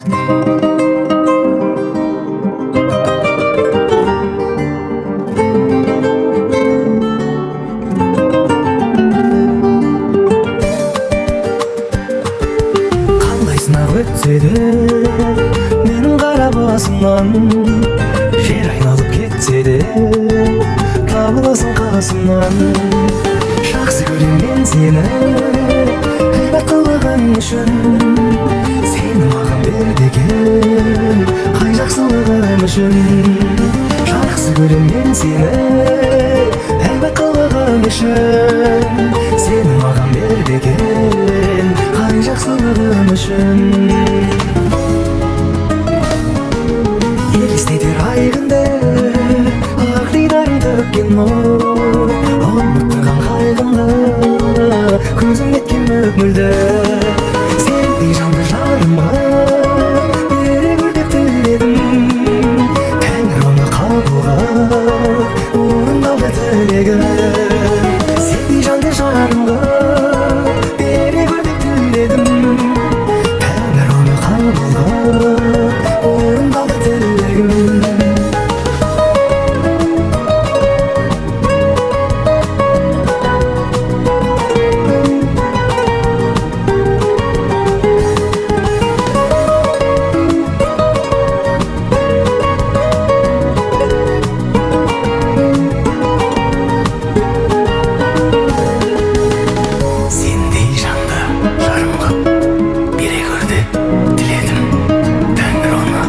Қандай сынақ өтсе де менің қара басымнан, жер айналып кетсе де табыласың қасымнан. Жақсы көрем мен сені ғибат қылығың үшін, сені маған бер деген қай жақсылығың үшін. Жақсы көрем мен сені ғибат қылығың үшін, сені маған бер деген қай жақсылығың үшін. Елестетер ай күнді ақ дидарың төккен нұр, ұмыттырған қайғымды көзің неткен мөп мөлдір. Сендей жанды жарымға бере гөр деп тіледім, Тәңір оны қабыл қылып орындалды тілегім. Сендей жанды жарымға бере гөр деп тіледім, Тәңір оны қабыл қылып орындалды тілегім. Сендей жанды жарым қып бере гөр деп тіледім, Тәңір оны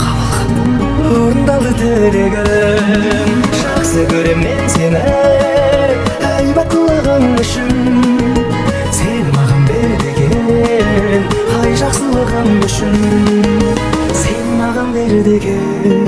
қабыл қылып орындалды тілегім. Жақсы көрем мен сені әйбат қылығың үшін, сені маған бер деген қай жақсылығың үшін. Сен маған бер деген